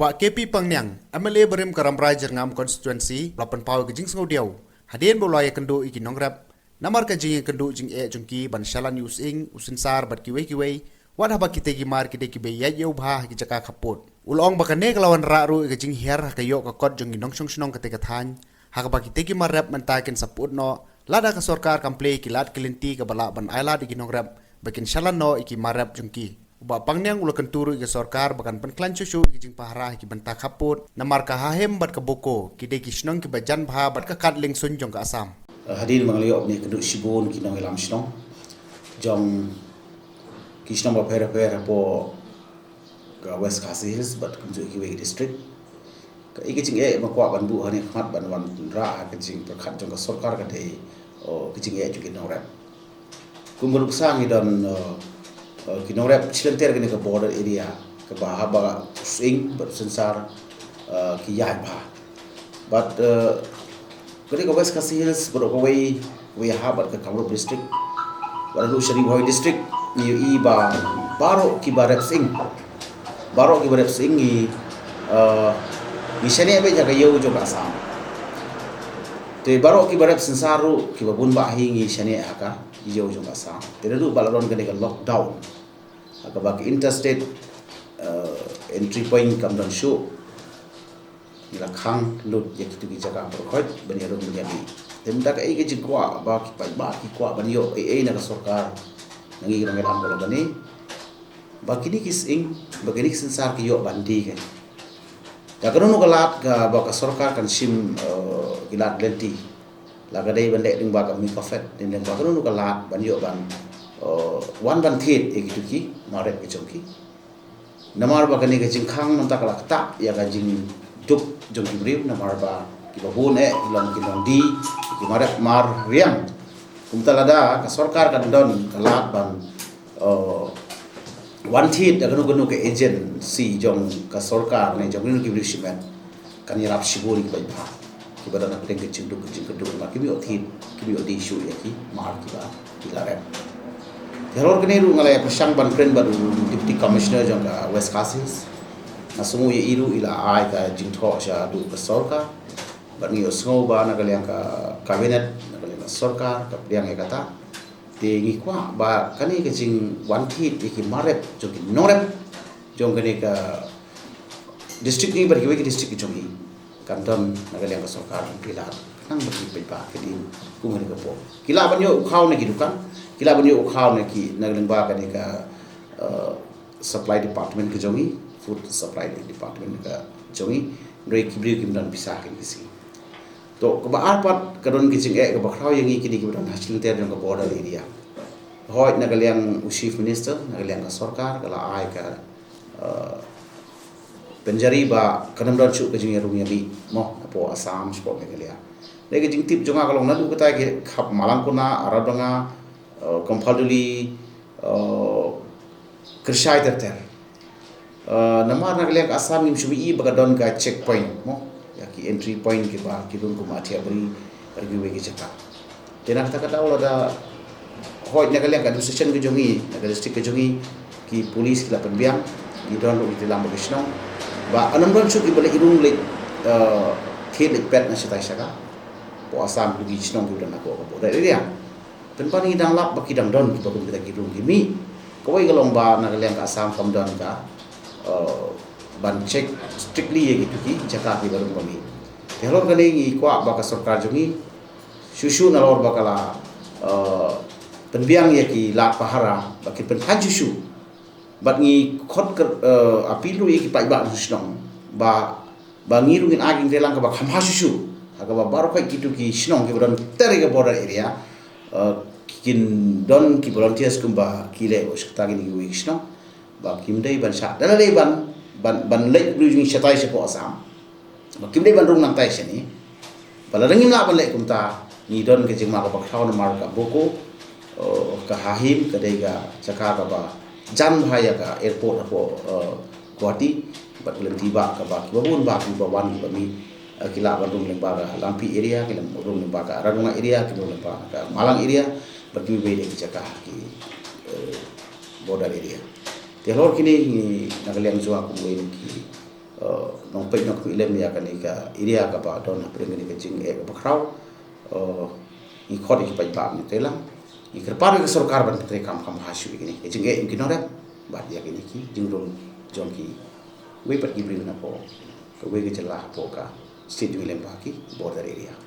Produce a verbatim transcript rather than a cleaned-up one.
Bah K P Pangniang, M L A barim ka Rambrai Jyrngam constituency, u la pynpaw ïa ka jingsngewdiaw hadien ba u la ïakynduh ïa ki nongrep namar ka jingïakynduh jingeh jong ki ban shalan ïa u sying, u synsar bad kiwei kiwei, wat haba kitei ki mar ki dei kiba ïaid ïew bha ha ki jaka khappud. U la ong ba kane ka la wanrah ruh ïa ka jinghiar ha ka ïoh ka kot jong ki nongshong shnong katei ka thaiñ, ha kaba kitei ki mar rep mynta kin sa pyut noh lada ka sorkar kam plie ïa ki lad ki lynti kaba lah ban ailad ïa ki nongrep ba kin shalan noh ïa ki mar rep jong ki. U Bah Pangniang u la kyntu ruh ïa ka sorkar ba kan pynkhlaiñ shuh shuh ïa ki jingpahara ha ki bynta khappud namar ka Hahim bad ka Boko ki dei ki shnong kiba jan bha bad ka kad liengsuiñ jong ka Assam. Hadien ba nga la ïoh ban ïakynduh shibun ki nongïalam shnong jong ki shnong bapher bapher hapoh ka West Khasi Hills bad kumjuh kiwei ki district. Kaei ka jingeh ba nga kwah ban buh hangne ha khmat ban wanrah ha ka jingpyrkhat jong ka sorkar ka dei, oh, ka jingeh jong ki nongrep. Kum ka nuksa ngi don, eh, eh, ki nongrep shilynter kane ka border area kaba haba u sying bad u synsar, eh, ki ïaid bha. Bad, eh, kane ka West Khasi Hills baroh kawei, kawei ha bad ka Kamrup district, bad ruh sha Ri Bhoi district, ngi ïohi ba baroh kiba rep sying, baroh kiba rep sying ngi, eh, ngi shaniah beit ha ka ïew jong ka Assam. Te baroh kiba rep synsar ruh kiba bun bah hi ngi shaniah ha ka ïew jong ka Assam. Te naduh ba la don kane ka lockdown, ha kaba ka interstate, eh, entry point kam don shuh, ngi la khang lut ïa kito ki jaka pyrkhat ban ïarung ban ïamih. Te mynta kaei ka jingkwah ba ki paidbah ki kwah ban ïoh ei ei na ka sorkar, na ngi ki nongïalam ka lok kane, ba kine ki sying, ba kine ki synsar ki ïoh ban die kein. Da kano kano ka lad kaba ka sorkar kan shim, eh, ki lad lynti, la ka dei ban leh lyngba ka MICOFED, lyngba kano kano ka lad ban ïoh ban, eh, wan ban thied ïa kito ki mar rep ki jong ki. Namar ba kane ka jingkhang mynta ka la ktah ïa ka jingduk jong ki briew, namar ba kiba bun eh ki long ki nongdie, ki mar rep mar riang. Kumta lada ka sorkar kan don ka lad ban, eh, wan thied da kano kano ka agency jong ka sorkar ne jong kino ki briew shimet, kan ïarap shibun ïa ki paidbah kiba don hapdeng ka jingduk ka jingkyrduh, ba kim ïoh thied, kim ïoh die shuh ïa ki mar kiba ki la rep. Te halor kane ruh nga la ïa pyrshang ban kren bad u Deputy Commissioner jong ka West Khasi Hills. Nga sngew ïa i ruh i la ai ka jingthoh shaduh ka sorkar. Bad ngi ïohsngew ba na ka liang ka cabinet, na ka liang ka sorkar ka pdiang ïa kata. Te ngi kwah ba kane ka jingwan thied ïa ki mar rep jong ki nongrep jong kane ka district ngi bad kiwei ki district ki jong ngi kan don na ka liang ka sorkar ban pynlong khnang ba ki paidbah ki dei kum kane ka por ki lah ban ïoh u khaw na ki dukan, ki lah ban ïoh u khaw na ki na ka lyngba kane ka, eh, supply department ka jong ngi, food supply department ka jong ngi, hynrei ki briew kim don pisa kein ki sngi. To kaba ar pat ka don ka jingeh kaba khraw ïa ngi kine kiba don ha shilynter jong ka border area. Hooid na ka liang u Chief Minister, na ka liang ka sorkar ka la ai ka, eh, pynjari ba kan ym don shuh ka jingïarung ïamih mo hapoh Assam shapoh Meghalaya. Dei ka jingtip jong nga ka long naduh kata ki khap Malangkona, Aradonga, eh, Komphalduli, eh, Kyrshai ter ter. Eh, namar na ka liang ka Assam ngim shu ïohi ba ka don ka checkpoint mo, ïa ki entry point kiba ki rung kum Athiabari bad kiwei ki jaka. Te na kata ka daw lada hooid na ka liang ka administration ka jong ngi, na ka district ka jong ngi, ki police ki la pynbiang, ki don ruh ki treilang bad ki shnong ba kan ym don shuh kiba leit rung leit, eh, thied leit peit na shatai shaka. Hapoh Assam ki shnong kiba don hapoh ka border area. Pynban ngi dang lap ba ki dang don kiba kum kita ki rung ki mih. Kawei ka long ba na ka liang ka Assam kam don ka, eh, ban check strictly ïa kito ki jaka kiba rung ba mih. Te halor kane ngi kwah ba ka sorkar jong ngi shuh shuh nalor ba ka la, eh, pynbiang ïa ki lad pahara ba ki pynkheiñ shuh shuh. Bad ngi khot ka, eh, appeal ruh ïa ki paidbah shnong ba, ba ngi ruh ngin ai ka jingtreilang kaba kham bha shuh shuh ha kaba baroh kawei kito ki shnong kiba don ter ïa ka border area, eh, kin don ki volunteers kumba ki leh ba shata kine kiwei ki shnong ba kim dei ban shah da lade ban, ban, ban leit briew jong ngi shatai shapoh Assam. Ba kim dei ban rung nangtai shane. Ba lada ngim lah ban leh kumta ngi don ka jingma kaba khraw namar ka Boko, eh, ka Hahim ka dei ka jaka kaba jan bha ïa ka airport hapoh, eh, Guwahati. Bad ka lynti bah kaba kiba bun bah kiba wan kiba mih, eh, ki lah ban rung lyngba ka Langpih area, ki lah rung lyngba ka Radonga area, ki rung lyngba ka Malang area. Bad kiwei de ki jaka ki, eh, border area. Te halor kine ngi na ka liang jong nga kum uwei na ki eh, nongpeit nongkmih lem ïa kane ka area kaba don hapdeng kane ka jingeh kaba khraw. Eh, ngi khot ïa ki paidbah mynta lang, ngi kyrpad ïa ka sorkar ban treikam kham bha shuh ïa kine ki jingeh jong ki nongrep bad ïa kine ki jingrung jong kiwei pat ki briew na pdeng kawei ka jylla hapoh ka state jong ngi lem bad ki border area.